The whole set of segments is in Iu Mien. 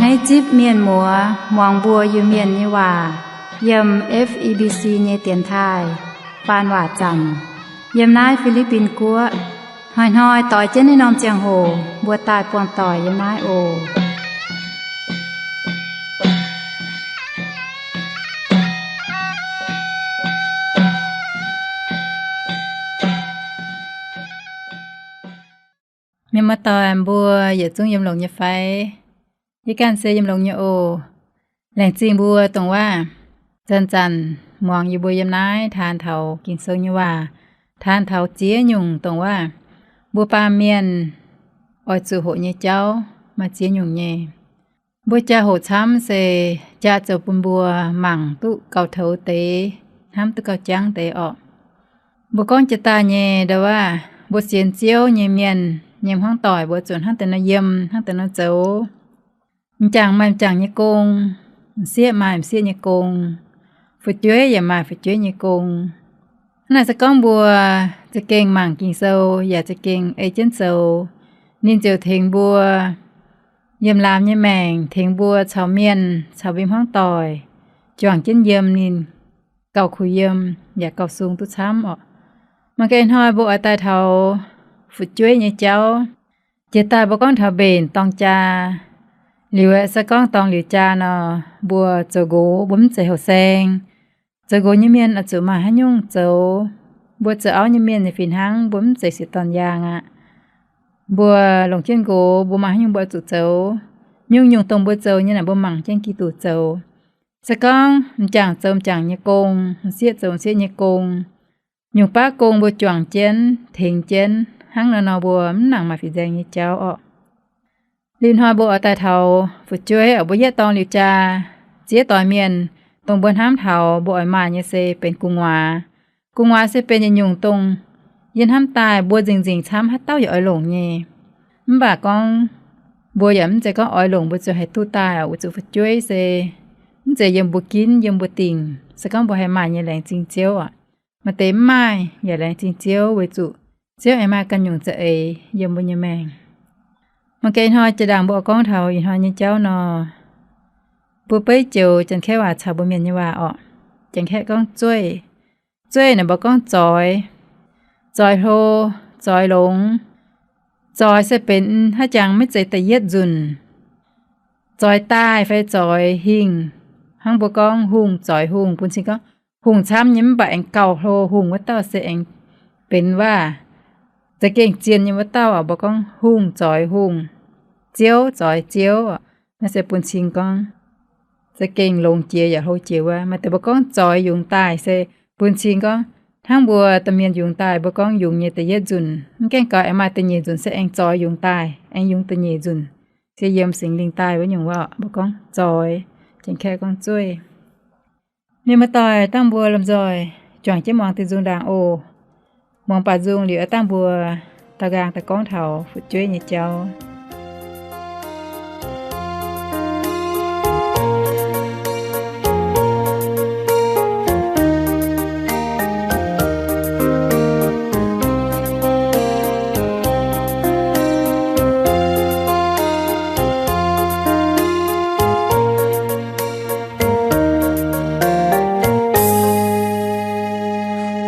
Naaiv zipv mienh muoz muangx mbuo Iu-Mienh nyei waac yiem F E B C nyei dienx taaih faan waac zanc yiem naaiv Fi^li^bin Guoqv. Hnoi-hnoi doix jienv naaiv norm ziangh hoc mbuo daaih buangh doic yiem naaiv oc. Mienh muoz-doic mbuo yietc zungv yiem longx nyei fai? Yie ganh se yiem longx nyei oc. Laengz zingh mbuo dongh waac zanc-zanc muangx yie mbuo yiem naaiv taan taux Ging-Sou nyei waac, taan taux ziex nyungc dongh waac mbuo baamh mienh oix zuqc hoqc nyei jauv maaih ziex nyungc nyei. Mbuo jaa hoqc camv se jaa zoux bun mbuo mangc duqv gauh toux deix, hnamv duqv gauh jangv deix orqc. Mbuo gorngv jiex daaih nyei ndau waac, mbuo sienx Ziouv nyei mienh nyei hmuangv doic mbuo zuqc hnangv deix nor yiem, hnangv deix nor zoux. M'jangc maaih m'jangc nyei gong, m'sieqv maaih m'sieqv nyei gong, fu'jueiv yaac maaih fu'jueiv nyei gong. Hnangv naaic se gorngv mbuo za'gengh mangc Ging-Sou yaac za'gengh ei jienv zoux, ninh ziouc tengx mbuo yiem laamz nyei maengc, tengx mbuo caux mienh caux mbuo hmuangv doic juangc jienv yiem ninh gauh kuh yiem yaac gauh sung duqv camv orqc. Mangc gaax ih hnoi mbuo oix daaih taux fu'jueiv nyei jauv. Jiex daaih mbuo gorngv taux mbenc dorng jaa. Liuz aeqv, se gorngv dorng liuz jaa nor, mbuo zoux nqox mbuo mv zeiz houh saeng. Zoux nqox nyei mienh oix zuqc maaih haaix nyungc zoux. Mbuo zoux auv nyei mienh fih hnangv, mbuo mv zeiz sieqv dorn yaang aqv. Mbuo longc jienv nqox mbuo maaih haaix nyungc mbuo oix zuqc zoux. Nyungc-nyungc dongh mbuo zoux nyei naaic mbuo mangc jienv Giduc zoux. Se gorngv m'jangc zoux m'jangc nyei gong, m'sieqv zoux m'sieqv nyei gong, nyungc baav gong mbuo juangc jienv, tengx jienv, hnangv nor nor mbuo mv nangc maaih fih nzaeng nyei jauv orqc. Liuz hnoi mbuo oix daaih taux fu'jueiv orqc, mbuo yietv dorng liuz jaa, ziex doix mienh dongh mbuo hnamv taux mbuo oix maaih nyei se benx gu'nguaaz. Gu'nguaaz se benx yietc nyungc dongh yie hnamv daaih mbuo nzengc-nzengc camv haaix dauh yaac oix longc nyei. Mv baac gorngv mbuo yaac mv zeiz gorngv oix longc mbuo ziouc haih duqv daaih orqc, weic zuqc fu'jueiv se mv zeiz yiem mbuo ginv yiem mbuo dingc. Se gorngv mbuo haih maaih nyei laengz zingh Ziouv orqc. Maaih deix mv maaih yaac laengz zingh Ziouv weic zuqc Ziouv aengx maaih ganh nyungc za'eix yiem mbuo nyei maengc. Mangc gaax ih hnoi jaa-ndaangc mbuo oix gorngv taux ih hnoi nyei jauv nor, mbuo beiv joux Janx-Kaeqv waac caux mbuo Mienh nyei waac orqc. Janx-Kaeqv gorngv zueih. Zueih naaic mbuo gorngv zoix, zoix hlo, zoix longx. Zoix se benx haaix jangx maiv zeiz da'yietv nzunc. Zoix daaih fai zoix hingh, hnangv mbuo gorngv hungh zoix hungh, bun cing gorngv hungh camv nyei mv baac aengx gauh hlo hungh wuov dauh se aengx benx waac za'gengh zien nyei wuov dauh orqc, mbuo gorngv hungh zoix hungh, ziouv zoix ziouv orqc. Naaiv se bun cing gorngv za'gengh longx jiex yaac hlo jiex wuov. Maaih deix mbuo gorngv zoix yungz daaih se bun cing gorngv hnangv mbuo domh mienh yungz daaih, mbuo gorngv yungz nyei da'yietv nzunc, mv gaengh gaux aengx maaih da'nyeic nzunc se aengx zoix yungz daaih, aengx yungz da'nyeic nzunc, se yiem Singx Lingh daaih wuov nyungc wuov orqc, mbuo gorngv zoix. Janx-Kaeqv gorngv zueih. Mienh muoz-doic, dangh mbuo lomh nzoih juangc jienv muangx diuh nzung ndaangc oc. Muangx baac nzung liuz, dangh mbuo daaux nqaang daaih gorngv taux fu'jueiv nyei jauv.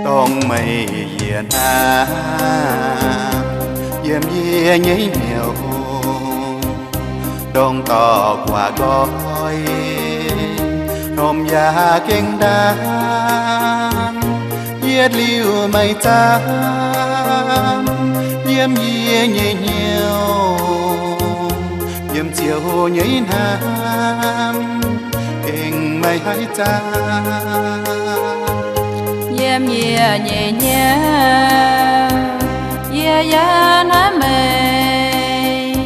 Dongh meih yie hnamv yiem yie nyei hnyouv, dongh dorh guaax nqoi, hnomv yaac gengh ndaam, yietv liuz meih zaamv yiem yie nyei hnyouv, yiem Ziouv nyei hnamv gengh meih haih zaamv. Yiem yie nyei hnyouv, yie yaac hnamv meih,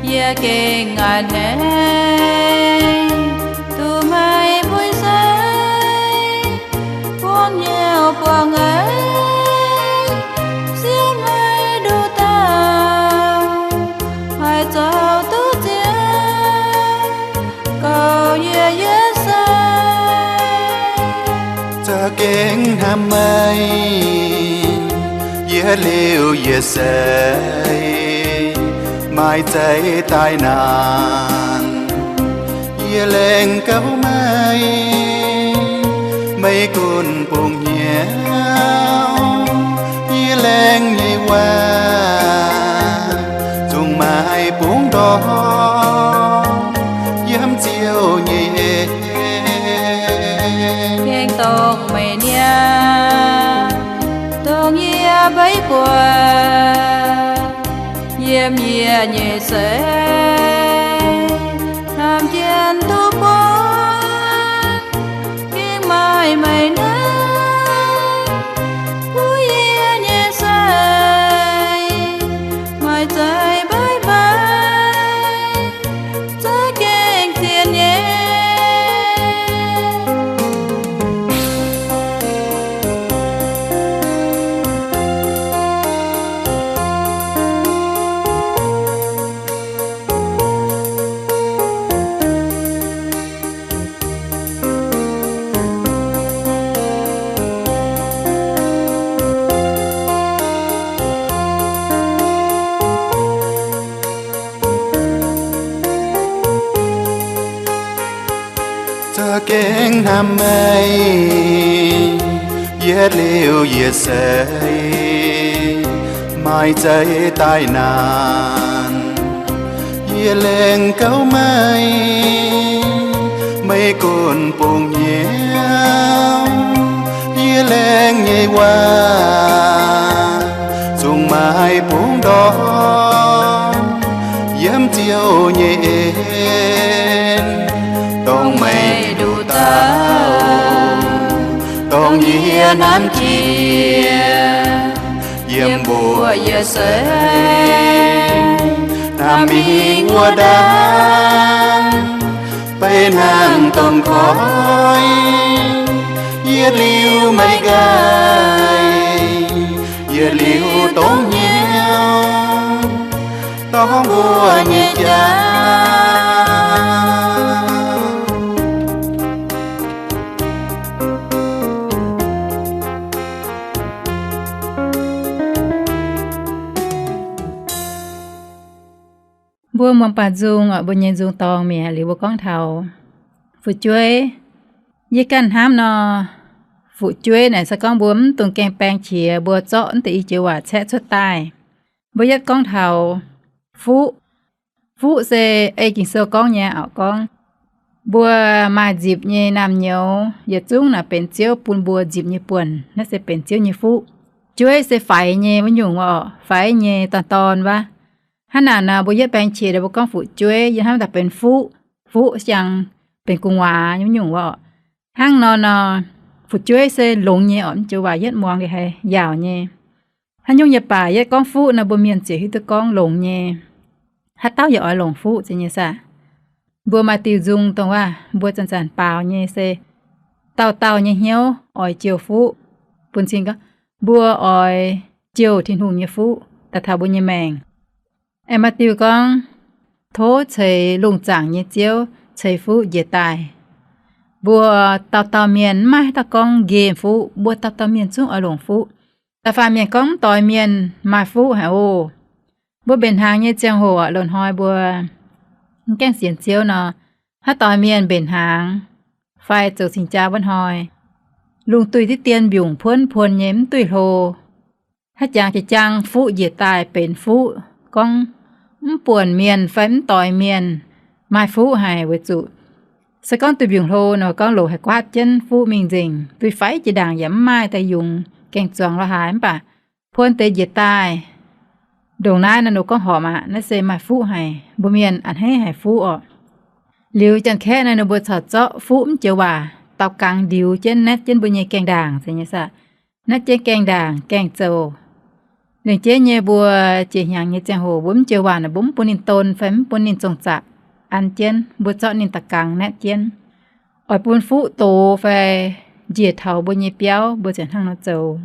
yie gengh a'hneiv duqv meih mbui sai, buangv hnyouv buangv eix, siev meih nduqc dauh, haih zoux duqv Ziouv gauh yie yietv seix. Za'gengh hnamv meih, yietv liuz yietv seix, maaih zeiz daaih naanc. Yie laengz gauv meih, meih gunv bungx hnyouv. Yie laengz nyei waac zungv maaih bungx ndortv yiem Ziouv nyei en. Gengh dongh meih niaa, dongh yie mbeiv buoz yiem yie nyei seix, hnamv jienv duqv buonc, gengh maaih meih naaiv, buov yie nyei seix, maaih za'eix mbeiv mbeiv, za'gengh zien nyei. Za'gengh hnamv meih, yietc liuz yietc seix maaih za'eix daaih naanc. Yie laengz gauv meih, meih gunv bungx hnyouv. Yie laengz nyei waac zungv maaih bungx ndortv yiem Ziouv nyei en. Dongh meih nduqc dauh, dongh yie nanv jiex, yiem mbuo yietc seix hnamv mingh wuov ndaangc, beiv hnangv domh koiv yietc liuz meih nqaih, yietc liuz dongh hnyouv dorngx mbuo nyei jauv. Mbuo muangx baac nzung, mbuo nyei nzung dorngx mi'aqv. Liuz mbuo gorngv taux fu'jueiv. Yie ganh hnamv nor, fu'jueiv naaic se gorngv mbuo mv dungx gaengh baeng qiex, mbuo zorqv naaiv deix i joux waac caeqv cuotv daaih. Mbuo yietv gorngv taux fuqv. Fuqv se ei Ging-Sou gorngv nyei auv gorngv, mbuo maaih nzipc nyei naamh nyouz yietc zungv naaic benx Ziouv bun mbuo nzipc nyei buonc, naaiv se benx Ziouv nyei fuqv. Jueiv se faix nyei wuov nyungc orqc, faix nyei dorn-dorn wuov. Hnangv naaic nor mbuo yietv baeng qiex mbuo gorngv fu'jueiv, yie hnamv daaih benx fuqv. Fuqv siang benx gu'nguaaz nyei wuov nyungc orqc. Hnangv nor nor, fu'jueiv se longx nyei orqc, mv joux waac yietv muangx ga'haiz yaauc nyei. Haaix nyungc nyei baac yietv gorngv fuqv nor mbuo mienh ziouc hiuv duqv gorngv longx nyei. Haaix dauh yaac oix longc fuqv zeiz nyei saah? Mbuo maaih diuh nzung dongh waac mbuo zanc-zanc baaux nyei se dauh dauh nyei hnyouv oix jouh fuqv. Bun cing gorngv mbuo oix jouh Tin-Hungh nyei fuqv daaih taux mbuo nyei maengc. Aengx maaih diuh gorngv, tov ceix lungh zaangc nyei Ziouv ceix fuqv njiec daaih. Mbuo dauh dauh mienh mv maaih haaix dauh gorngv nqemh fuqv, mbuo dauh dauh mienh zungv oix longc fuqv. Da'faanh mienh gorngv mv doix mienh maaih fuqv haic oc. Mbuo mbenc hnaangx nyei ziangh hoc loz-hnoi mbuo mv gaengh sienx Ziouv nor, haaix doix mienh mbenc hnaangx fai zoux cing-jaa wuov hnoi, lungh duih diqv dien mbiungc puonv puon nyei mv duih hlo. Haaix jangx jiex jaang fuqv njiec daaih benx fuqv, gorngv mv buonc mienh fai mv doix mienh maaih fuqv haic weic zuqc se gorngv duih mbiungc hlo nor gorngv loz haih guaatv jienv fuqv mingh nzengc, duih faix jiex ndaangc yaac mv maaih daaih yungz gaeng-zuangx lorz haaix. Mv baac puon deix njiec daaih ndongc naaiv nor, ninh gorngv horpc aqv, naaiv se maaih fuqv haic, mbuo mienh a'hneiv haic fuqv orqc. Liuz Janx-Kaeqv naaiv ninh mbuo corc zorqv fuqv mv joux waac daux gangx ndiux jienv naetv jienv mbuo nyei gaengh ndaangc zeiz nyei saah? Naetv jienv gaengh ndaangc gaengh zoux. Lengc jeiv nyei mbuo jiex hnyangx nyei ziangh hoc mbuo mv joux waac naaic mbuo mv bun ninh don fai mv bun ninh zong-zapc an jienv, mbuo zorqv ninh daux gangx naetv jienv, oix bun fuqv doz fai njiec taux mbuo nyei biauv mbuo ziouc hnangv nor zoux.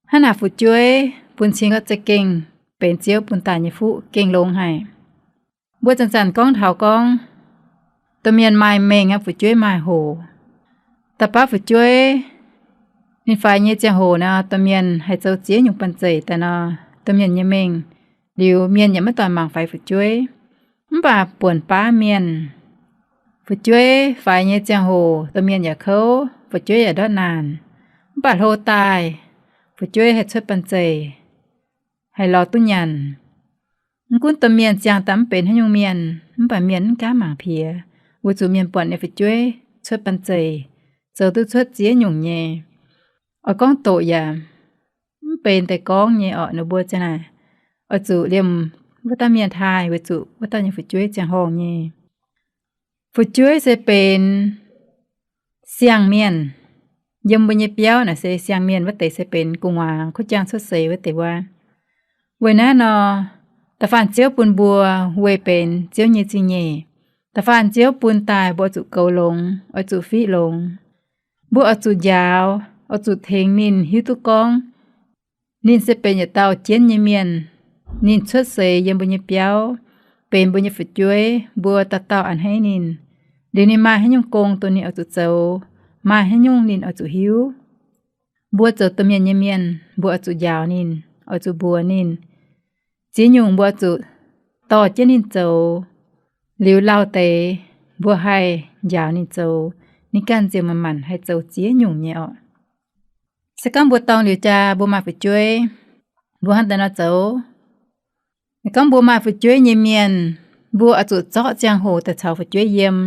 Hnangv naaic fu'jueiv bun cing gorngv za'gengh benx Ziouv bun daaih nyei fuqv gengh longx haic. Mbuo zanc-zanc gorngv taux gorngv domh mienh maaih mengh aqv, fu'jueiv maaih hoc. Da'baav fu'jueiv ninh faix nyei ziangh hoc nor, domh mienh haih zoux ziex nyungc banh zeic daaih nor, domh mienh nyei mengh liuz mienh yaac maiv doic mangc faix fu'jueiv. Mv baac buonc baav mienh Fu'jueiv faix nyei ziangh hoc, domh mienh yaac kouv, fu'jueiv yaac ndortv naanc. Mv baac hlo daaih, fu'jueiv haih cuotv banh zeic, haih lorz duqv nyanc. Mv gunv domh mienh ziangh daaih mv benx haaix nyungc mienh, mv baac mienh mv gaamv mangc piex, weic zuqc mienh buatc ninh fu'jueiv cuotv banh zeic, zoux duqv cuotv ziex nyungc nyei. Oix gorngv doqc yaac mv benx deix gorngv nyei orqc. Ninh mbuo ziang naaic oix zuqc liemh wuov dauh mienh taaih, weic zuqc wuov dauh nyei fu'jueiv ziangh horngh nyei. Fu'jueiv se benx siang-mienh. Yiem mbuo nyei biauv naaic se siang-mienh wuov deix se benx gu'nguaaz kuv jaang cuotv seix wuov deix wuov. Weic naaiv nor, da'faanh Ziouv bun mbuo weic benx Ziouv nyei zingh nyeic. Da'faanh Ziouv bun daaih mbuo oix zuqc goux longx, oix zuqc fiqv longx. Mbuo oix zuqc njaaux, oix zuqc tengx ninh hiuv duqv gorngv ninh se benx yietc dauh jienv nyei mienh. Ninh cuotv seix yiem mbuo nyei biauv, benx mbuo nyei fu'jueiv, mbuo dauh dauh a'hneiv ninh. Liuz ninh maaih haaix nyungc gong dongh ninh oix zuqc zoux, maaih haaix nyungc ninh oix zuqc hiuv. Mbuo zoux domh mienh nyei mienh, mbuo oix zuqc njaaux ninh, oix zuqc mbuox ninh. Ziex nyungc mbuo oix zuqc dorh jienv ninh zoux. Liuz lauh deix mbuo haih njaaux ninh zoux, ninh ganh ziouc manc-manc haih zoux ziex nyungc nyei orqc. Se gorngv mbuo dorng liuz jaa mbuo maaih fu'jueiv, mbuo hnangv daaih nor zoux. Se gorngv mbuo maaih fu'jueiv nyei mienh, mbuo oix zuqc zorqv ziangh hoc daaih caux fu'jueiv yiem.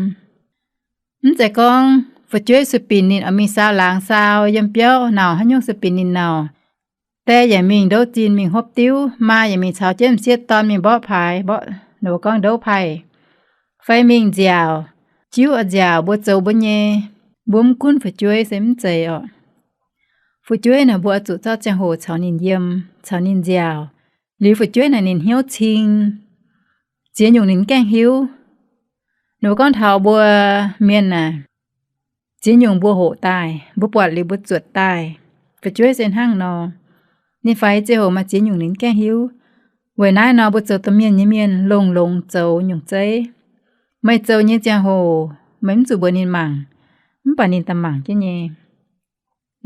Mv zeiz gorngv fu'jueiv sueih binc ninh oix mingh saau laangz saau, yiem biauv nauc haaix nyungc sueih binc ninh nauc. Die yaac mingh ndouv zinh mingh hopv diuv, maa yaac mingh caux jienv m'sieqv dorn mingh mborqv paaix, mborqv, ninh mbuo gorngv ndouv paih, fai mingh nziaauc, jiuv oix nziaauc, mbuo zoux mbuo nyei, mbuo mv gunv fu'jueiv se mv zeiz orqc. Fu'jueiv naaic mbuo oix zuqc zorqv ziangh hoc caux ninh yiem, caux ninh nziaauc. Liuz fu'jueiv naaic ninh hnyouv cing, ziex nyungc ninh mv gaengh hiuv. Ninh mbuo gorngv taux mbuo mienh naaic, ziex nyungc mbuo hoqc daaih, mbuo buatc liuz mbuo zuotc daaih. Fu'jueiv se hnangv nor, ninh faix ziangh hoc maaih ziex nyungc ninh mv gaengh hiuv. Weic naaiv nor mbuo zoux domh mienh nyei mienh longx-longx zoux nyungc zeiv. Meih zoux nyei ziangh hoc meih mv zuqc mbuox ninh mangc, mv baac ninh daaih mangc jienv nyei.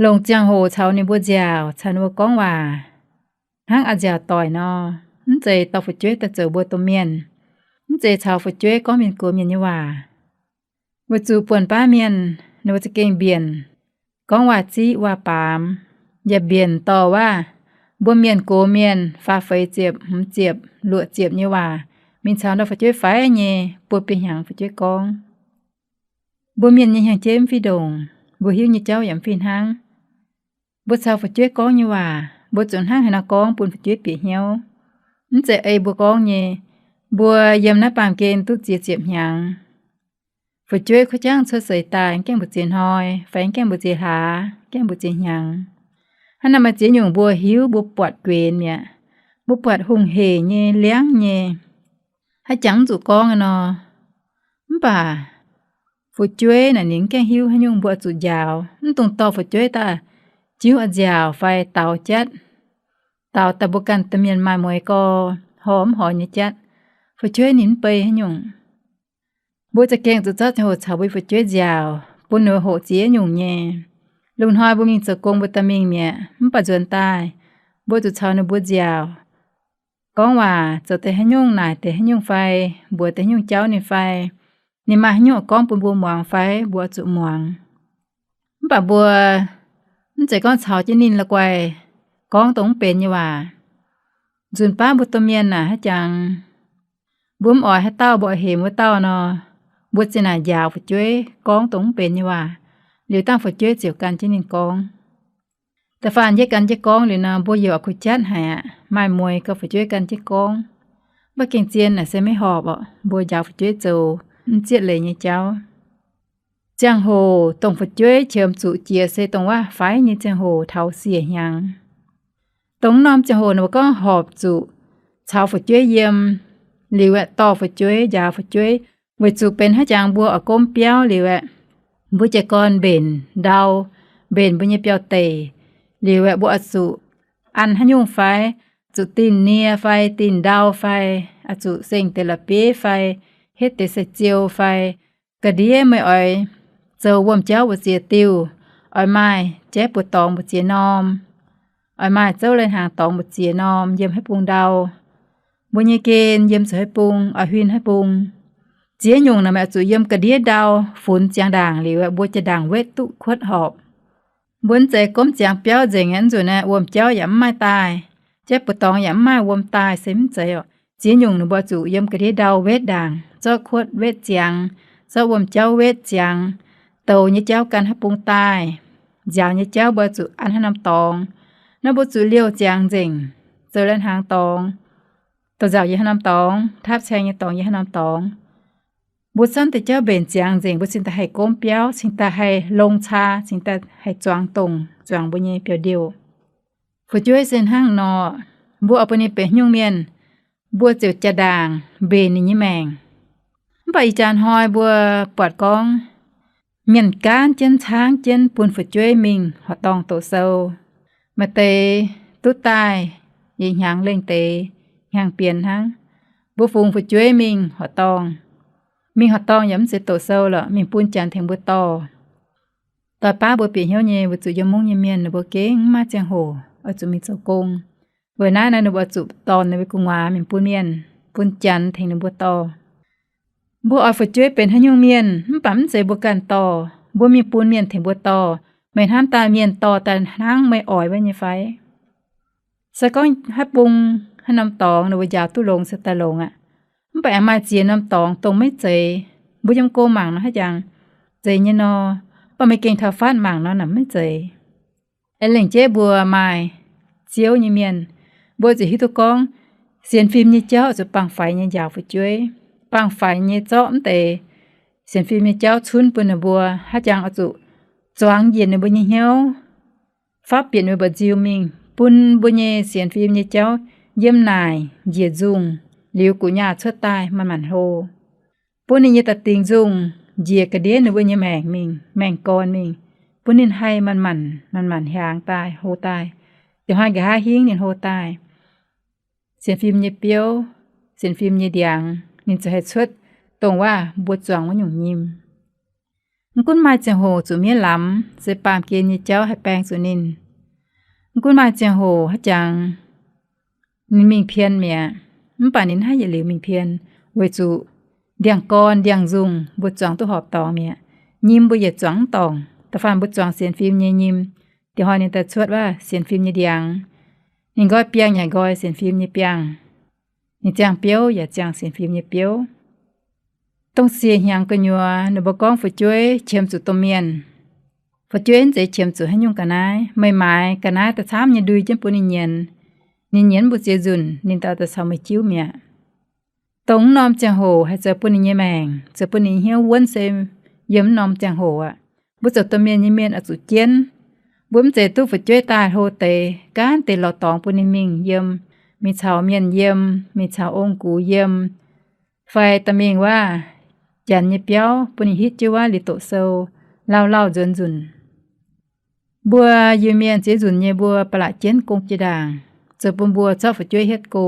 Longc ziangh hoc caux ninh mbuo nziaauc, caux ninh mbuo gorngv waac, hnangv a'nziaauc doic nor. Mv zeiz dorh fu'jueiv daaih zoux mbuo domh mienh. Mv zeiz caux fu'jueiv gorngv mienh gox mienh nyei waac. Weic zuqc buonc baav mienh ninh mbuo za'gengh mbienc, gorngv waac-ziqv waac-baamz, yaac mbienc dorh waac. Mbuo mienh gox mienh faah feix ziepc, hmz ziepc, luoqc ziepc nyei waac, mingh caux ndau fu'jueiv faix nyei buo biei hnyangx fu'jueiv gorngv. Mbuo mienh nyei hnyangx-jeiv mv fih ndongc, mbuo hiuv nyei jauv yaac mv fih hnangv. Mbuo caux fu'jueiv gorngv nyei waac, mbuo zuqc hnangv haaix nor gorngv bun fu'jueiv bieqc hnyouv. Mv zeiz ei mbuo gorngv nyei. Mbuo yiem naaiv baamh gen duqv ziex ziepc hnyangx, fu'jueiv kuv jangv cuotv seix daaih, mv gaengh mbu'ziex hnoi, fai mv gaengh mbu'ziex hlaax, mv gaengh mbu'ziex hnyangx. Hnangv naaiv maaih ziex nyungc mbuo hiuv, mbuo buatc guenx mi'aqv. Mbuo buatc hungh heic nyei, liangv nyei, haaix jangx mv zuqc gorngv nor. Mv baac fu'jueiv naaic ninh mv gaengh hiuv haaix nyungc, mbuo oix zuqc njaaux. Mv dungx dorh fu'jueiv daaih jiuv a'nziaauc fai daux jatv, daux daaih mbuo ganh domh mienh maaih mueiz gorx, horpc mv horpc nyei jatv. Fu'jueiv ninh mv bei haaix nyungc. Mbuo za'gengh zuqc zorqv ziangh hoc caux mbuo nyei fu'jueiv nziaauc, bun ninh mbuo hoqc ziex nyungc nyei. Lungh hnoi mbuo mingh zoux gong mbuo daaih mingh mi'aqv, mv baac nzuonx daaih mbuo zuqc caux ninh mbuo nziaauc, gorngv waac, zoux deix haaix nyungc naaic deix haaix nyungc fai, mbuox deix haaix nyungc jauv ninh fai, ninh maaih haaix nyungc gorngv bun mbuo muangx fai, mbuo oix zuqc muangx. Mv baac mbuo mv zeiz gorngv caux jienv ninh la'guaih gorngv dongh mv benx nyei waac. Nzunc baav mbuo domh mienh naaic haaix jangx, mbuo mv oix haaix dauh, mbuo oix hemx wuov dauh nor, mbuo zinh naaic njaaux fu'jueiv gorngv dongh mv benx nyei waac, liuz dangh fu'jueiv ziouc gan jienv ninh gorngv. Da'faanh yie gan jienv gorngv liuz nor, mbuo yaac kuh jatv haic aqv. Maaih mueiz gauh fu'jueiv gan jienv gorngv. Mv baac gengh zien naaic se maiv horpc orqc. Mbuo njaaux fu'jueiv zoux mv zietv leiz nyei jauv. Ziangh hoc dongh fu'jueiv qiemx zuqc jiex se dongh waac-faix nyei ziangh hoc taux siec hnyangx. Dongh norm ziangh hoc ninh mbuo gorngv horpc zuqc caux fu'jueiv yiem, liuz aeqv, dorh fu'jueiv, njaaux fu'jueiv, weic zuqc benx haaix jangx mbuo oix gomv biauv liuz aeqv, mbuo jiez gorn mbenc ndau, mbenc mbuo nyei biauv-deic, liuz aeqv, mbuo oix zuqc an haaix nyungc fai, zuqc dinh nie fai dinh ndau fai, oix zuqc seng deix la'bieiv fai, hetv deix sai-ziou fai, ga'ndiev meih oix zoux wuom-jauv mbu'ziex diuh, oix maaih jaiv buoz-dorngx mbu'ziex norm, oix maaih zouv lai-hnaangx dorngx mbu'ziex norm yiem haaix bung ndau. Mbuo nyei gen yiem zuqc haaix bung, oix huin haaix bung. Ziex nyungc naaic meih oix zuqc yiem ga'ndiev ndau funx ziangx ndaangc liuz, mbuo jaa-ndaangc wetv duqv kuotv horpc. Mbuo mv zeiz gomv ziangx biauv nzengc aqv. Nzunc naaiv wuom-jauv yaac mv maaih daaih, jaiv buoz dorngx yaac mv maaih wuom daaih, se mv zeiz oc. Ziex nyungc ninh mbuo zuqc yiem ga'ndiev ndau wetv ndaangc, zorqv kuotv wetv ziangx, zorqv wuom-jauv wetv ziangx, douz nyei jauv gan haaix bung daaih, nziaaux nyei jauv mbuo zuqc an haaix norm dorngx. Naaiv mbuo zuqc liouh ziangx nzengc, zoux lai-hnaangx dorngx, douz-nzauc yiem haaix norm dorngx, tapv caeng nyei dorngx yiem haaix norm dorngx. Mbuo camv deix jauv mbenc ziangx nzengc, mbuo cingx daaih haih gomv biauv, cingx daaih haih longc caa, cingx daaih haih zuangx dongh zuangx mbuo nyei biauv-ndiouh. Fu'jueiv se hnangv nor, mbuo oix bun ninh benx haaix nyungc mienh, mbuo ziouc jaa-ndaangc mbenc ninh nyei maengc. Mv baac ih jaax hnoi mbuo buatc gorngv mienh gaanv jienv caangv jienv bun fu'jueiv mingh horqc dorngh doqc sou. Maaih deix duqv daaih yietc hnyangx lengh deix hnyangx-bienx hnangv. Mbuo fungx fu'jueiv mingh horqc dorngh, mingh horqc dorngh yaac mv zeiz doqc sou lorqc, mingh bun Janx tengx mbuo dorh. Doix baav mbuo bieqc hnyouv nyei, weic zuqc yiem mungv nyei mienh ninh mbuo gengh mv maaih ziangh hoc oix zuqc mingh zoux gong. Weic naaiv naaic ninh mbuo oix zuqc dorh ninh mbuo gu'nguaaz mingh bun mienh, bun Janx tengx ninh mbuo dorh. Mbuo oix fu'jueiv benx haaix nyungc mienh, mv baac mv zeiz mbuo ganh dorh, mbuo mingh bun mienh tengx mbuo dorh. Meih hnamv daaih mienh dorh daaih hnangv meih oix wuov nyei fai? Se gorngv haaix bung, haaix norm dorngx ninh mbuo njaaux duqv longx se daaih longx aqv. Mv baac aengx maaih ziex norm dorngx dongh maiv zeiz. Mbuo yiem go mangc nor haaix jangx zeiz nyei nor, mv baac meih gengh taux fatv mangc nor naaic maiv zeiz. Aengx lengc jeiv mbuo maaih Ziouv nyei mienh, mbuo ziouc hiuv duqv gorngv sienx fim nyei jauv oix zuqc baengh faix nyei njaaux fu'jueiv, baengh faix nyei zorqv mv deix sienx fim nyei jauv cunv bun ninh mbuo, haaix jangx oix zuqc zuangx njiec ninh mbuo nyei hnyouv, faatv bieqc ninh mbuo mba'nziu mingh, bun mbuo nyei sienx fim nyei jauv yiem naaic njiec nzungh, liuz gu'nyaah cuotv daaih manc-manc hlo. Bun ninh nyei da'dingc nzungh njiec ga'ndiev ninh mbuo nyei maengc mingh, maengc gorn mingh, bun ninh haih manc-manc, manc-manc hiaangx daaih, hlo daaih. Da'haaix nqa'haav hingv ninh hlo daaih, sienx fim nyei biouv, sienx fim nyei ndiangx, ninh ziouc haih cuotv dongh waac mbuo zuangx wuov nyungc nyim. Mv gunv maaih ziangh hoc zuqc miev lamz, se baamh gen nyei jauv haih baeng zuqc ninh. Mv gunv maaih ziangh hoc haaix jangx ninh mingh pien mi'aqv, mv baac ninh mv haih yietc liuz mingh pien, weic zuqc ndiangx-gorn ndiangx-nzungh mbuo zuangx duqv horpc dorngx mi'aqv. Nyim mbuo yietc zuangx mv dorngc. Da'faanh mbuo zuangx sienx fim nyei nyim, da'haaix ninh daaih cuotv waac sienx fim nyei ndiangx. Ninh nqoi biangh yaac nqoi sienx fim nyei biangh. Ninh ziangh biouv yaac ziangh sienx fim nyei biouv. Dongh siec hnyangx gu'nyuoz ninh mbuo gorngv fu'jueiv qiemx zuqc domh mienh. Fu'jueiv mv zeiz qiemx zuqc haaix nyungc ga'naaiv. Meih maaiz ga'naaiv da'camv nyei ndui jienv bun ninh nyienz, ninh nyienz mbu'ziex nzunc ninh daaih caux meih jiuv mi'aqv. Dongh mv norm ziangh hoc haih zoux bun ninh nyei maengc, zoux bun ninh hnyouv wuonv se yiem mv norm ziangh hoc aqv. Mbuo zoux domh mienh nyei mienh oix zuqc jienv. Mbuo mv zeiz duqv fu'jueiv daaih hlo deix, gaanv deix lorz dorngx bun ninh mingh yiem, mingh caux mienh yiem, mingh caux ong-gux yiem, fai dorh mingh waac janx nyei biauv bun ninh hitv jienv waac liuz doqc sou, lauh lauh nzuonx nzunc. Mbuo Iu-Mienh ziex nzunc nyei mbuo ba'laqc jienv gong jiex ndaangc, zoux bun mbuo zorqv fu'jueiv hietv go.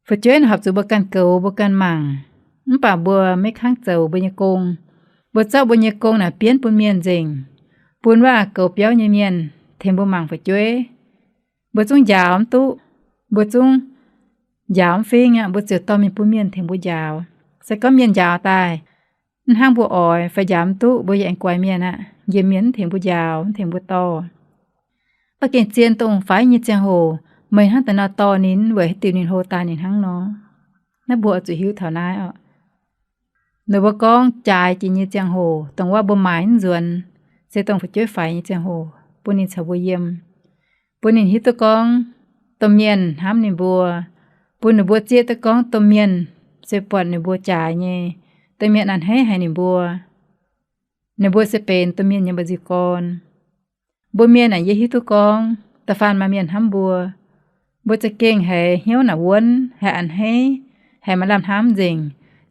Fu'jueiv naaic horpc zuqc mbuo ganh goux, mbuo ganh mangc, mv baac mbuo maiv kangv zoux mbuo nyei gong. Mbuo zorqv mbuo nyei gong naaic bienv bun mienh nzengc, bun waac goux biauv nyei mienh tengx mbuo mangc fu'jueiv. Mbuo zungv njaaux mv duqv, mbuo zungv njaaux mv fingx aqv, mbuo ziouc dorh mingh bun mienh tengx mbuo njaaux. Se gorngv mienh njaaux daaih mv hnangv mbuo oix fai njaaux mv duqv, mbuo yaac aengx guaix mienh aqv. Nqemh mienh mv tengx mbuo njaaux, mv tengx mbuo dorh. Mv baac gengh zien dongh faix nyei ziangh hoc, meih hnangv daaih nor dorh ninh, weic haaix diuc ninh hlo daaih ninh hnangv nor. Naaiv mbuo oix zuqc hiuv taux naaiv oc. Ninh mbuo gorngv jaaix jiex nyei ziangh hoc, dongh waac mbuo maaiz mv nzuonx, se dongh fu'jueiv faix nyei ziangh hoc bun ninh caux mbuo yiem, bun ninh hiuv duqv gorngv domh mienh hnamv ninh mbuo, bun ninh mbuo zieqv duqv gorngv domh mienh se buatc ninh mbuo jaaix nyei, domh mienh a'hneiv haic ninh mbuo. Ninh mbuo se benx domh mienh nyei mba'nziu gorn. Mbuo mienh naaic yie hiuv duqv gorngv da'faanh maaih mienh hnamv mbuo, mbuo za'gengh haiz hnyouv naaic wuonv, haiz a'hneiv, haiz maaih lamh hnamv nzengc.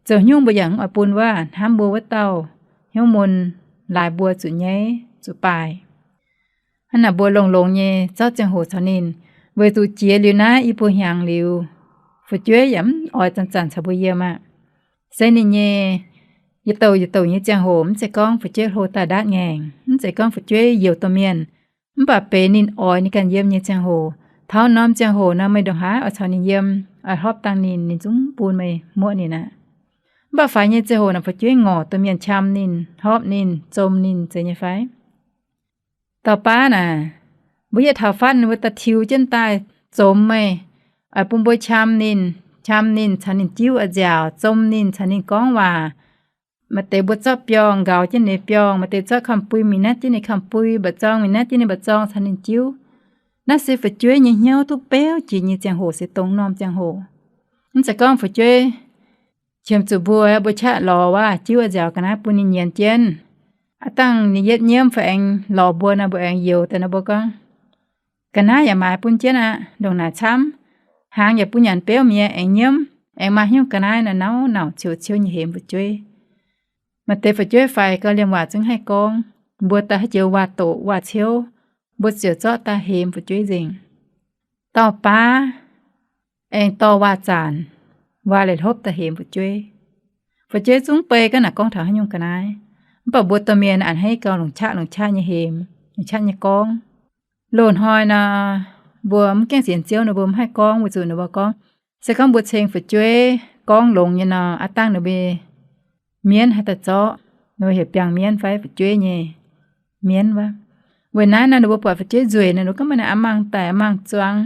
Zoux haaix nyungc mbuo yaac mv oix bun waac hnamv mbuo wuov dauh hnyouv mun laaix mbuo zuqc nyaiv zuqc baaih. Hnangv naaic mbuo longx-longx nyei zorqv ziangh hoc caux ninh, weic zuqc jiex liuz naaiv i buo hnyangx liuz, fu'jueiv yaac mv oix zanc-zanc caux mbuo yiem aqv. Se ninh nyei yietc douc yietc douc nyei ziangh hoc, mv zeiz gorngv fu'jueiv hlo daaih ndaatv ngaengc, mv zeiz gorngv fu'jueiv youc domh mienh, mv baac benx ninh oix ninh ganh yiem nyei ziangh hoc. Taux norm ziangh hoc nor meih ndongc haaix oix caux ninh yiem, oix hlorpv dangh ninh, ninh zungv bun meih muoqv ninh aqv. Mv baac faix nyei ziangh hoc naaic fu'jueiv ngorc domh mienh qam ninh, hopv ninh, zom ninh, zeiz nyei fai? Dauh baav naaic, mbuo yietv taux fatv ninh mbuo daaih tiux jienv daaih zomx meih, oix bun mbuo qam ninh, qam ninh caux ninh jiuv oix nziaauc, zom ninh caux ninh gorngv waac. Maaih deix mbuo zorqv biorngh nqaaux jienv ninh biorngh, maaih deix zorqv kamx-bui mingh naetv jienv ninh kamx-bui, mba'zorng mingh naetv jienv ninh mba'zorng caux ninh jiuv. Naaiv se fu'jueiv nyei hnyouv duqv beuv jiex nyei ziangh hoc se dongh norm ziangh hoc. Mv zeiz gorngv fu'jueiv qiemx zuqc mbuo, mbuo qaqv lorz waac jiuv oix nziaauc ga'naaiv bun ninh nyienz jienv. Aav dangh ninh yietv nyiemv fai aengx lorz mbuo nor, mbuo aengx youx daaih nor mbuo gorngv, ga'naaiv yaac maaiz bun jienv aqv, ndongc naaic camv. Hnaangx yaac bun nyanc beuv mi'aqv, aengx nyiemv, aengx maaih hnyouv ga'naaiv nor, nauc nauc ciouv ciouv nyei hemx fu'jueiv. Maaih deix fu'jueiv faix gauh liemh waac zungv haih gorngv, mbuo daaih haaix joux waac-doqc waac-ciouv, mbuo ziouc zorqv daaih hemx fu'jueiv nzengc. Dauh baav aengx dorh waac-zanc, waac-leiz-hlopv daaih hemx fu'jueiv. Fu'jueiv zungv bei gaax naaic gorngv taux haaix nyungc ga'naaiv. Mv baac mbuo domh mienh a'hneiv gauh longc qaqv longc qaqv nyei hemx, longc qaqv nyei gorngv. Loz-hnoi nor, mbuo mv gaengh sienx Ziouv nor, mbuo mv haih gorngv, weic zuqc ninh mbuo gorngv, se gorngv mbuo ceng fu'jueiv gorngv longx nyei nor, aav dangh ninh mbuo mienv haaix daaih zorqv, ninh mbuo heuc biangh mienv fai fu'jueiv nyei mienv wuov. Weic naaiv nor ninh mbuo buatc fu'jueiv nzueic nor, ninh mbuo gorngv, Meih naaic aav mangc daic aav mangc zuangx.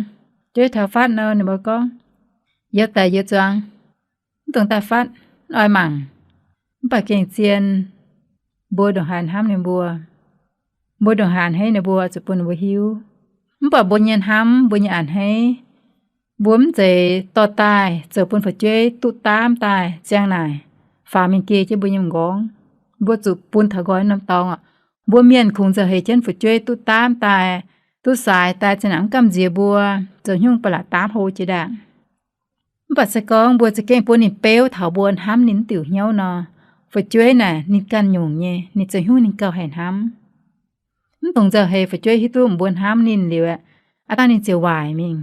Fu'jueiv taux fatv nor ninh mbuo gorngv, Yie daic yie zuangx, mv dungx daaih fatv, mv oix mangc. Mv baac gengh zien, mbuo ndongc haaix hnamv ninh mbuo, mbuo ndongc haaix a'hneiv ninh mbuo zuqc bun ninh mbuo hiuv. Mv baac mbuo nyei hnamv, mbuo nyei a'hneiv, mbuo mv zeiz dorh daaih zoux bun fu'jueiv duqv daamv daaih ziang naaic, faaux mingh geh jienv mbuo nyei m'nqorngv. Mbuo zuqc bun taux nqoi norm dorngx oc. Mbuo mienh kungx nzauh heix jienv fu'jueiv duqv daamv daaih, duqv saaix daaih ziang naaic mv gamh nziex mbuo, zoux haaix nyungc ba'laqc daamv hlo jiex ndaangc. Mv baac se gorngv mbuo za'gengh bun ninh beuv taux mbuo hnamv ninh mv diuc hnyouv nor, fu'jueiv naaic ninh ganh nyungc nyei, ninh zoux haaix nyungc ninh gauh haih hnamv. Mv dungx nzauh heix fu'jueiv hiuv duqv mbuo hnamv ninh liuz aeqv, aav dangh ninh ziouc waaic mingh.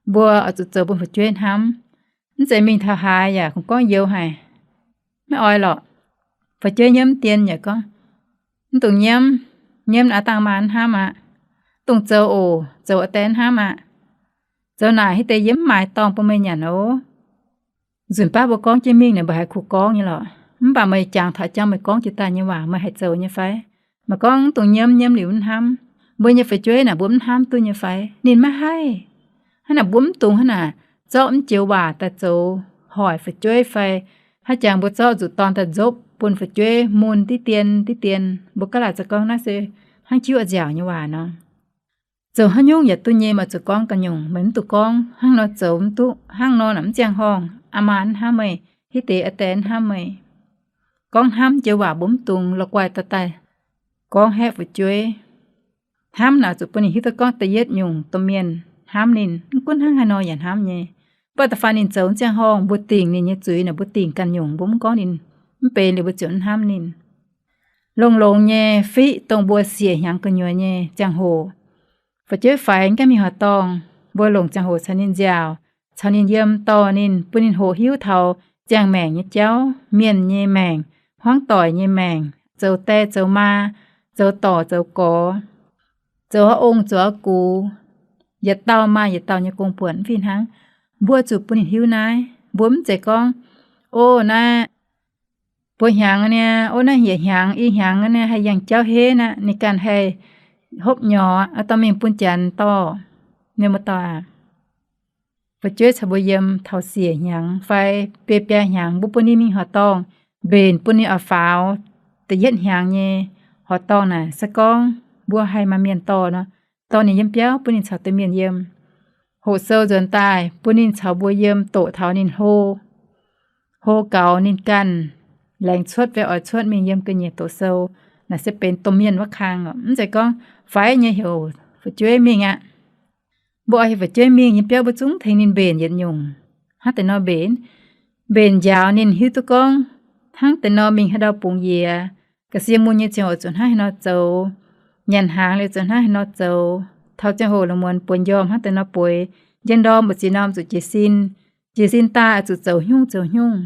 Mbuo oix zuqc zoux bun fu'jueiv hnamv. Mv zeiz mingh taux haaix yaac kungx gorngv youx haic, maiv oix lorqc. Fu'jueiv nyiemv dien yaac gorngv, Mv dungx nyiemv. Nyiemv aav dangh maa mv hnamv aqv. Mv dungx zoux oc. Zoux aa deix hnamv aqv. Zoux naaic hitv deix yie mv maaiz dorngh bun meih nyanc oc. Nzunc baav mbuo gorngv jienv mingh naaic, mbuo haiz kuh gorngv nyei lorqc. Mv baac meih jangx taux jangx meih gorngv jiex daaih nyei waac meih haih zoux nyei fai? Meih gorngv mv dungx nyiemv, nyiemv liuz mv hnamv. Mbuo nyei fu'jueiv naaic mbuo mv hnamv duqv nyei fai? Ninh maiv haih. Hnangv naaic mbuo mv dungx hnangv naaic zorqv mv joux waac daaih zoux hoic fu'jueiv fai hnangv jangx mbuo zorqv zuqc dorn daaih nzopv bun fu'jueiv mun diqv dien diqv dien. Mbuo gaav laaic zoux gorngv naaiv se hnangv jiuv oix nziaauc nyei waac nor. Zoux haaix nyungc yaac duqv nyei, meih zuqc gorngv ganh nyungc. Meih mv dungx gorngv hnangv nor zoux mv duqv, hnangv nor naaic mv ziangh horngh, aa maa mv hnamv meih, hitv deix aa deix mv hnamv meih. Gorngv hnamv joux waac mbuo mv dungx la'guaih dorh daaih gorngv haeqv fu'jueiv. Hnamv naaic zuqc bun ninh hiuv duqv gorngv da'yietv nyungc domh mienh hnamv ninh. Mv gunv hnangv haaix nor yaac hnamv nyei. Mv baac da'faanh ninh zoux mv ziangh horngh, mbuo dingc ninh nyei zuiz naaic mbuo dingc ganh nyungc, mbuo mv gorngv ninh, mv benx liuz mbuo ziouc mv hnamv ninh. Longx-longx nyei fiqv dongh mbuo siec hnyangx gu'nyuoz nyei ziangh hoc, fu'jueiv faix mv gaengh mingh horqc dorngh, mbuo longc ziangh hoc caux ninh nziaauc, caux ninh yiem, dorh ninh, bun ninh hoqc hiuv taux ziangh maengc nyei jauv, mienh nyei maengc, hmuangv doic nyei maengc, zoux die zoux maa, zoux dorc zoux gorx, zoux haaix ong zoux haaix gux, yietc dauh maaih yietc dauh nyei gong-buonc mv fih hnangv. Mbuo zuqc bun ninh hiuv naaiv. Mbuo mv zeiz gorngv, O naaiv buo hnyangx niaa, o naaiv hieh hnyangx, i hnyangx niaa haih yangh jauv henv aqv, ninh ganh haih hopv nyorx aqv, dorh mingh bun janx dorh. Mienh muoz-doic aac, fu'jueiv caux mbuo yiem taux siec hnyangx fai biei biaa hnyangx, mbuo bun ninh mingh horqc dorngh, mbenc bun ninh oix faaux da'yietv hnyangx nyei horqc dorngh naaic, se gorngv mbuo haih maaih mienh dorh nor, dorh ninh yiem biauv bun ninh caux domh mienh yiem. Hoqc sou nzuonx daaih bun ninh caux mbuo yiem doqc taux ninh hlo, hlo gaux ninh ganh laengz cuotv fai oix cuotv mingh yiem ga'nyiec doqc sou, naaic se benx domh mienh wuov kang oc. Mv zeiz gorngv faix nyei heuc fu'jueiv mingh aqv. Mbuo oix heuc fu'jueiv mingh yiem biauv, mbuo zungv tengx ninh mbenc yietc nyungc. Hnangv deix nor mbenc, mbenc njaaux ninh hiuv duqv gorngv hnangv deix nor mingh haaix ndau bungx yiez, ga'sie mun nyei ziangh hoc zuqc hnangv haaix nor zoux, nyanc hnaangx liuz zuqc hnangv haaix nor zoux, taux ziangh hoc lungh muonz bueix njormh hnangv deix nor bueix, njang ndorm mbu'ziex norm zuqc jiez sin, jiez sin daaih zuqc zoux haaix nyungc zoux haaix nyungc.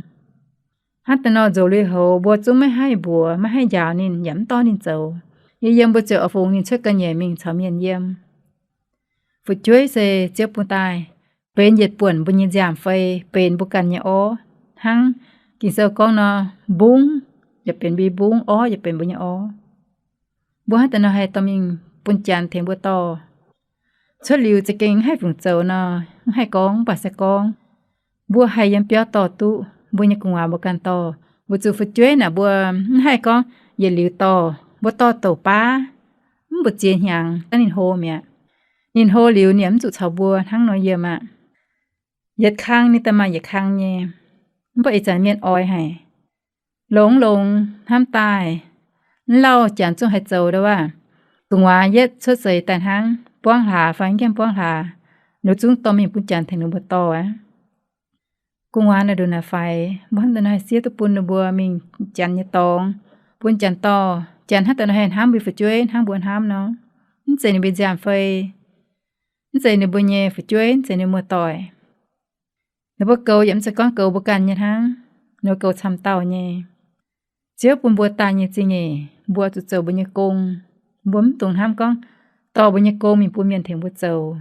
Hnangv deix nor nzox lui-houx mbuo zungv maiv haih mbuox, maiv haih njaaux ninh, yaac mv dorh ninh zoux. Yiem yiem mbuo ziouc oix fungx ninh cuotv ga'nyiec mingh caux mienh yiem. Fu'jueiv se Ziouv bun daaih, benx yietc buonc mbuo nyei nziaamv-fei, benx mbuo ganh nyei orv, hnangv Ging-Sou gorngv nor, mbungv yaac benx mbuo nyei mbungv, orv yaac benx mbuo nyei orv. Mbuo hnangv daaih nor haih dorh mingh bun Janx tengx mbuo dorh. Cuotv liuz za'gengh mv haih fungc zoux nor, mv haih gorngv, mv baac se gorngv mbuo haih yiem biauv dorh duqv, mbuo nyei gu'nguaaz mbuo ganh dorh. Weic zuqc fu'jueiv naaic mbuo mv haih gorngv yietc liuz dorh, mbuo dorh douc baav, mv mbu'ziex hnyangx dangh ninh hlo mi'aqv. Ninh hlo liuz ninh yaac mv zuqc caux mbuo hnangv nor yiem aqv. Yietc kang ninh daaih maaih yietc kang nyei. Mv baac ih zanc mienh oix haic, longx longx hnamv daaih, mv lauh Janx zungv haih zoux ndau wuov. Gu'nguaaz yietv cuotv seix daaih hnangv, buangv hlaax fai mv gaengh buangv hlaax, ninh zungv dorh mingh bun Janx tengx ninh mbuo dorh aqv. Gu'nguaaz naaic nduqc naaic faix, mbuo hnamv daaih nor haih siev duqv bun ninh mbuo mingh Janx nyei dorngx, bun Janx dorh. Janx hnamv daaih nor haih hnamv mbuo fu'jueiv hnangv mbuo hnamv nor. Mv zeiz ninh mbuo nziaamv-fei, mv zeiz ninh mbuo nyei fu'jueiv, mv zeiz ninh muoz-doic. Ninh mbuo goux yaac mv zeiz gorngv goux mbuo ganh nyei hnangv. Ninh mbuo goux camv dauh nyei. Ziouv bun mbuo daaih nyei zingh nyeic, mbuo zuqc zoux mbuo nyei gong. Mbuo mv dungx hnamv gorngv dorh mbuo nyei gong mingh bun mienh tengx mbuo zoux.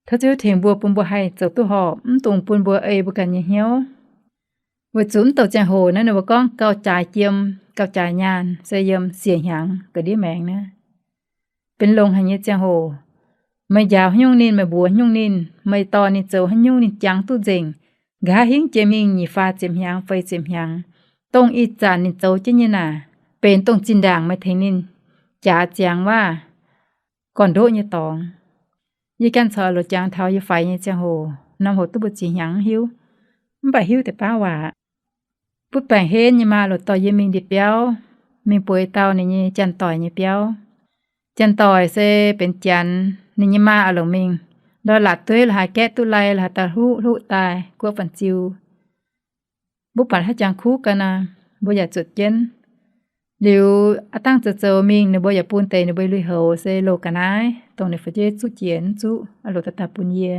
Tov Ziouv tengx mbuo, bun mbuo haih zoux duqv horpc, mv dungx bun mbuo ei mbuo ganh nyei hnyouv. Weic zuqc mv douc ziangh hoc naaiv ninh mbuo gorngv gauh jaaix jiem, gauh jaaix nyaanh se yiem siec hnyangx ga'ndiev maengx naaiv. Benx longx haic nyei ziangh hoc. Meih njaaux haaix nyungc ninh, meih mbuox haaix nyungc ninh, meih dorh ninh zoux haaix nyungc ninh jangx duqv nzengc. Nqa'haav hingv jiex mingh nyic faah ziepc hnyangx, feix ziepc hnyangx, dongh ih zanc ninh zoux jienv nyei naaic, benx dongh zinh ndaangc meih tengx ninh jaax ziangx waac gorn-ndoqv nyei dorngx. Yie ganh corc loc jangx taux yie faix nyei ziangh hoc, norm hoc duqv mbu'ziex hnyangx mv hiuv, mv baac hiuv deix baav waac. Butv baengc henv nyei maa loc dorh yie mingh ndie-biauv, mingh bueix dauh ninh nyei janx-doic nyei biauv. Janx-doic se benx Janx, ninh nyei maa oix longc mingh ndau latc dueiv la'haaix gaeqv duqv lai la'haaix dauh hluqv hluqv daaih guoqv fan-ziu. Mbuo buatc haaix jangx kuv ga'naaiv, mbuo yaac zuotc jienv. Liuz aav dangh zoux zoux mingh ninh mbuo yaac bun deix ninh mbuo lui-houx se loz ga'naaiv, dongh ninh fu'jueiv zuqv jiex mv zuqv, oix loc daaih daaih bun yie.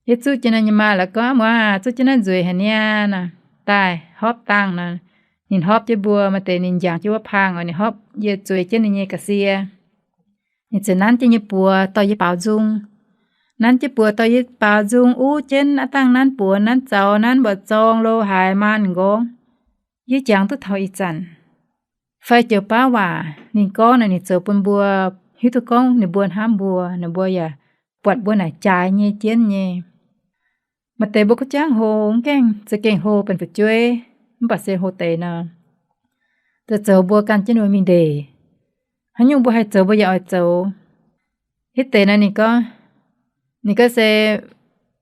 Yie zuqv jienv naaiv nyei maa la'gorngv, Muoz, zuqv jienv naaiv nzueic haic niaa. Daaih hopv dangh nor, ninh hopv jienv mbuo, maaih deix ninh njangc jienv wuov pang oc, ninh hopv yie zueiz jienv ninh nyei ga'sie. Ninh ziouc nanv jienv yie buoz dorh yie baaux nzung. Nanv jienv buoz dorh yie baaux nzung, uv jienv aav dangh nanv buoz, nanv zaux, nanv mbu'zorng lo haaix maanc nqorngv. Yie jangx duqv taux ih zanc. Fai joux baav waac ninh gorngv naaic, ninh zoux bun mbuo hiuv duqv gorngv ninh mbuo hnamv mbuo, ninh mbuo yaac buatc mbuo naaic jaaix nyei jienv nyei. Maaih deix mbuo gorngv jangv hlo, mv gaengh za'gengh hlo benx fu'jueiv, mv baac se hlo deix nor, zoux zoux mbuo gan jienv ninh mbuo mingh ndeic. Haaix nyungc mbuo haih zoux mbuo yaac oix zoux. Hitv deix naaiv ninh gorngv, ninh gorngv se,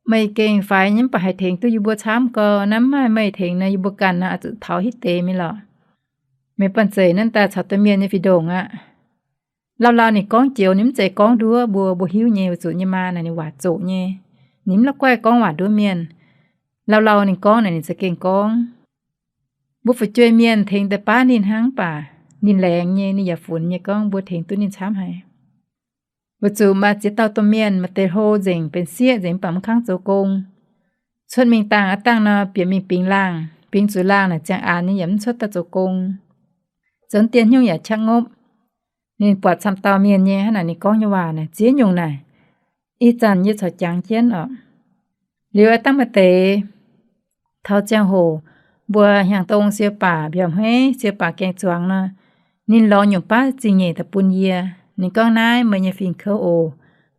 meih gengh faix nyei mv baac haih tengx duqv yie mbuo camv gau. Naaiv mv maaih meih tengx nor, yie mbuo ganh nor oix zuqc taux hitv deix mingh lorqc. Meih banh zeic naaiv daaih caux domh mienh nyei fih ndongc aqv. Lauh lauh ninh gorngv joux, ninh mv zeiz gorngv nduov mbuo, mbuo hiuv nyei, weic zuqc nyei maa naaic ninh waac zoqc nyei. Ninh mv la'guaih gorngv waac nduov mienh. Lauh lauh ninh gorngv naaic ninh za'gengh gorngv. Mbuo fu'jueiv mienh tengx deix baav ninh hnangv, mv baac ninh laengz nyei, ninh yaac funx nyei gorngv mbuo tengx duqv ninh camv haic. Weic zuqc maaih ziex dauh domh mienh, maaih deix hlo nzengc, benx sieqv nzengc, mv baac mv kangv zoux gong. Cuotv mingh dangh aav dangh nor, bieqc mingh bingx laangh, bingx zuqc laangh naaic ziangh aanx nyei yaac mv cuotv daaih zoux gong. Zoux dien hnyouv yaac qaqv ngopv. Ninh buatc camv dauh mienh nyei hnangv naaic ninh gorngv nyei waac naaic ziex nyungc naaic, ih zanc yie corc jangx jienv oc. Liuz aav dangh maaih deix taux ziangh hoc mbuo hnyangx-dong siou baac mbiauz hmeiv, siou baac gaeng-zuangx nor, ninh lorz nyungc baav zingh nyeic daaih bun yie. Ninh gorngv, Naaiv meih nyei fingx kouv oc.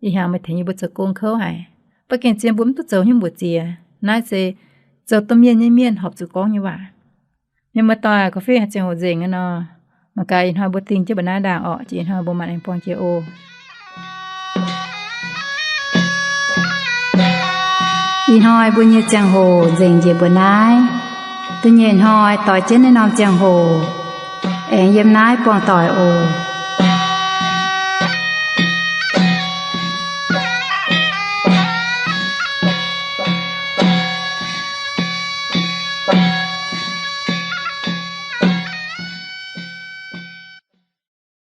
Ih hnyangx meih tengx yie mbuo zoux gong kouv haic. Mv baac gengh zien mbuo mv duqv zoux hnyouv mbuoqc ziex. Naaiv se zoux domh mienh nyei mienh horpc zuqc gorngv nyei waac. Mienh muoz-doic, korv-fiqv haaix ziangh hoc nzengc nor, mangc gaax ih hnoi mbuo dingh jienv mbuo naaiv ndaangc orqc, jiex ih hnoi mbuo maanc aengx buangh jiex oc. Ih hnoi mbuo nyei ziangh hoc nzengc njiec mbuo naaiv. Da'nyeic hnoi doix jienv naaiv norm ziangh hoc aengx yiem naaiv buangh doic oc.